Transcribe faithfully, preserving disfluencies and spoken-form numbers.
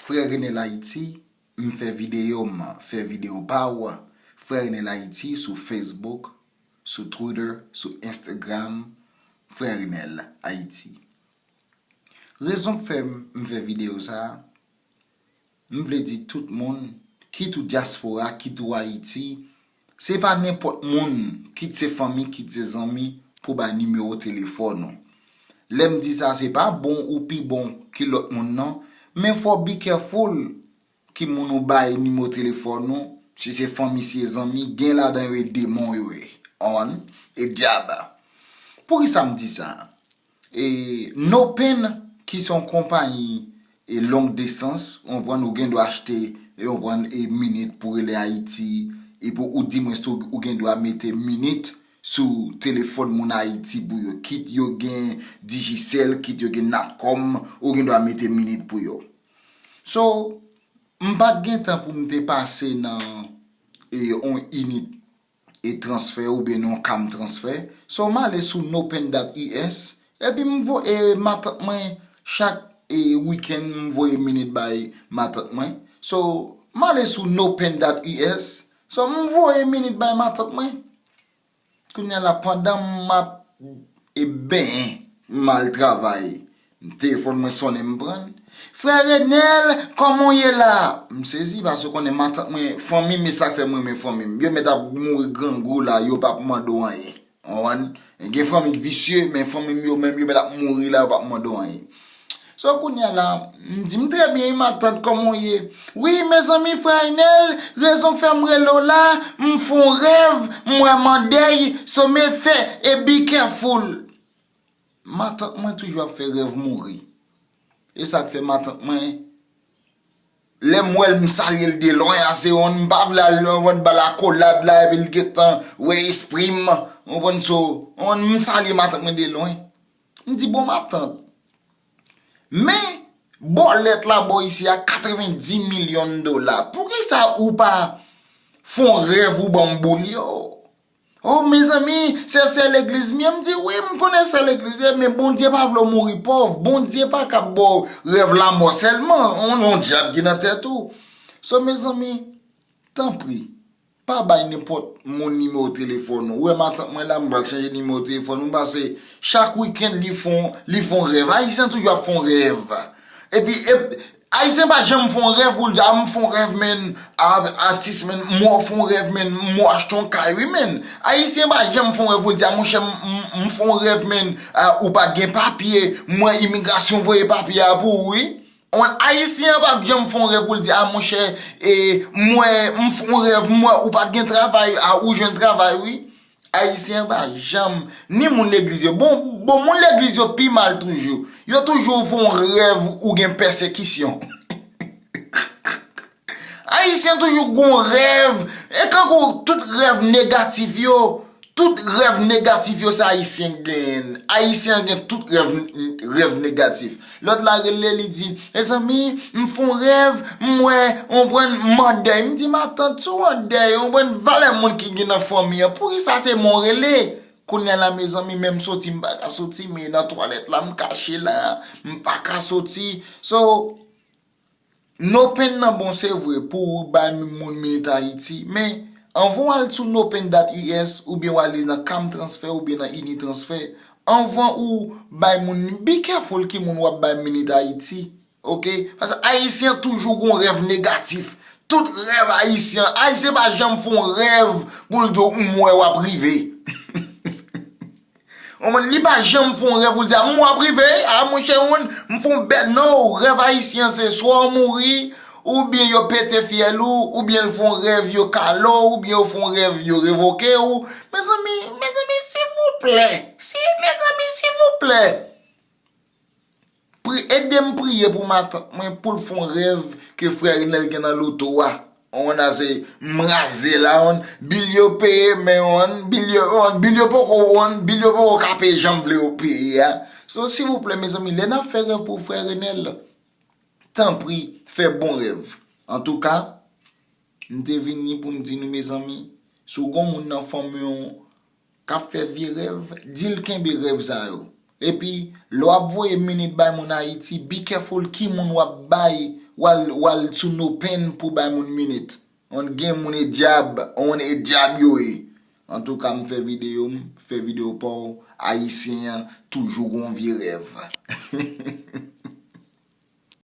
Frè Renel Ayiti, m fè videyo, m fè videyo pa w, Frè Renel Ayiti sou Facebook, sou Twitter, sou Instagram, Frè Renel Ayiti. Rezon k fè m fè videyo sa a, m vle di tout moun, kit ou dyaspora, kit ou Ayiti, se pa nenpòt moun, kit se fanmi, kit se zanmi, pou bay nimewo telefòn ou. Lè m di sa, se pa bon ou pi bon ki lòt moun non, men fò w be careful ki moun ou bay nimewo telefòn ou, si se fanmi, si se zanmi, gen ladan yo e demon yo ye. Konprann? E dyab. Poukisa m di sa? E, NoPen, ki se yon konpayi e long distance, ou konprann, ou gen dwa achte, e ou konprann, e minit pou rele Ayiti, epi ou dimwens tou, ou gen dwa mete minit sou telefòn moun Ayiti pou yo. Kit yo gen Digicel, kit yo gen Natcom, ou gen dwa mete minit pou yo. So, m pa t gen tan pou m te pase nan e, yon init e transfè oubyen nan yon cam transfer. So, m ale sou nopen dot us, epi m voye matant mwen chak e, wikenn, m voye minit bay matant mwen. So, m ale sou nopen dot us. So, m voye minit bay matant mwen. Kounye a la, pandan m ap e benyen, m al travay, telefòn mwen sonnen, m pran l. Frè Renel, kòman w ye la? M sezi, paske w konnen matant mwen, fanmi m, e sa k fè m renmen fanmi m. Yo mèt ap mouri grangou la, yo p ap mande w anyen. Ou konprann? Gen fanmi k visye, men fanmi m yo menm, yo mèt ap mouri la, yo p ap mande w anyen. So, kounye a la, m di, "M trè byen, wi, matant, kòman w ye?" "Wi, mezanmi, frè Renel, rezon k fè m rele w la, m fè yon rèv, m wè mandèy, so, mezanmi, e be careful." Matant mwen toujou ap fè rèv mouri. E sa k fè matant mwen, lè m wè l, m salye l de lwen, a se yon, m pa vle al, yon, ba l akolad la, epi l gentan wè espri m, ou konprann, so, yon, m salye matant mwen de lwen. M di, "Bon, matant, men bòlèt la bò isi a katrevenndis milyon dola. Poukisa ou pa fè yon rèv ou ban m boul yo?" "O, mezanmi, se sè legliz m ye." M di, "Wi, m konnen sè legliz ou ye, men Bondye pa vle w mouri pòv. Bondye pa ka ba w rèv lanmò sèlman. Yon, yon dyab ki nan tèt ou." So, mezanmi, tanpri, pa bay nenpòt moun nimewo telefòn ou. Ou wè matant mwen la, m pral chanje nimewo telefòn ou, paske chak wikenn li fè yon, li fè yon rèv. Ayisyen toujou ap fè yon rèv. Epi, e, Ayisyen pa janm fè yon rèv pou l di, "A, m fè yon rèv, men, a, atis, men, m wè w fè yon rèv, men, m wè w achte yon kay, wi, men." Ayisyen pa janm fè yon rèv pou l di, "A, monchè, m, m, m fè yon rèv, men, a, ou pa t gen papye, m wè imigrasyon voye papye a pou ou, wi." Ou konprann? Ayisyen an p ap janm fè yon rèv pou l di, "A, monchè, e, m wè, m fè yon rèv, m wè ou pa t gen travay, a, ou jwenn travay, wi." Ayisyen an pa janm, ni moun legliz yo. Bon, bon, moun legliz yo pi mal toujou. Yo toujou fè yon rèv ou gen pèsekisyon. Ayisyen toujou gon rèv. E kankou tout rèv negatif yo, tout rèv negatif yo, se Ayisyen k genyen l. Ayisyen an gen tout rèv, rèv negatif. Lòt la rele, li di, "Mezanmi, m fè yon rèv, m wè, ou konprann, m an dèy." M di, "Matant, si w an dèy, ou konprann, valè moun ki gen nan fanmi an, poukisa se mwen w rele?" Kounye a la, mezanmi, menm soti, m pa ka soti, men nan twalèt la, m kache la, m pa ka soti. So, NoPen nan bon, se vre, pou w bay moun minit Ayiti, men anvan w al sou nopen dot us oubyen w ale nan cam transfer oubyen nan ini transfer, anvan ou bay moun, be careful ki moun w ap bay minit Ayiti, oke? Paske Ayisyen toujou gon rèv negatif. Tout rèv Ayisyen, Ayisyen pa janm fè yon rèv pou l di w, "M wè w ap rive." Ou konprann? Li pa janm fè yon rèv pou l di, "A, m w ap rive, a, monchè, ou konprann, m fè yon bèl," non, rèv ayisyen se swa w mouri, oubyen yo pete fyèl ou, oubyen l fè yon rèv yo kale w, oubyen yo fè yon rèv yo revoke w. Mezanmi, mezanmi, silvouplè, si, mezanmi, silvouplè. Pri, ede m priye pou matant mwen, pou l fè yon rèv ke frè Renel gen nan loto a. On a se m raze la, on bil yo peye, men on bil yo, on bil yo poko, on bil yo poko ka peye jan m vle yo peye a. So, silvouplè, mezanmi, lè n ap fè rèv pou frè Renel, tanpri, fè bon rèv. Antouka, m te vini pou m di nou, mezanmi, si w gon moun nan fanmi w k ap fè vye rèv, di l kenbe rèv sa yo. Epi, lè w ap voye minit bay moun Ayiti, be careful ki moun w ap bay w al, w al sou no pen pou bay moun minit. On gen moun e dyab, on e dyab yo ye. Antouka, m fè videyo, m fè videyo pa w, Ayisyen an toujou gon vye rèv.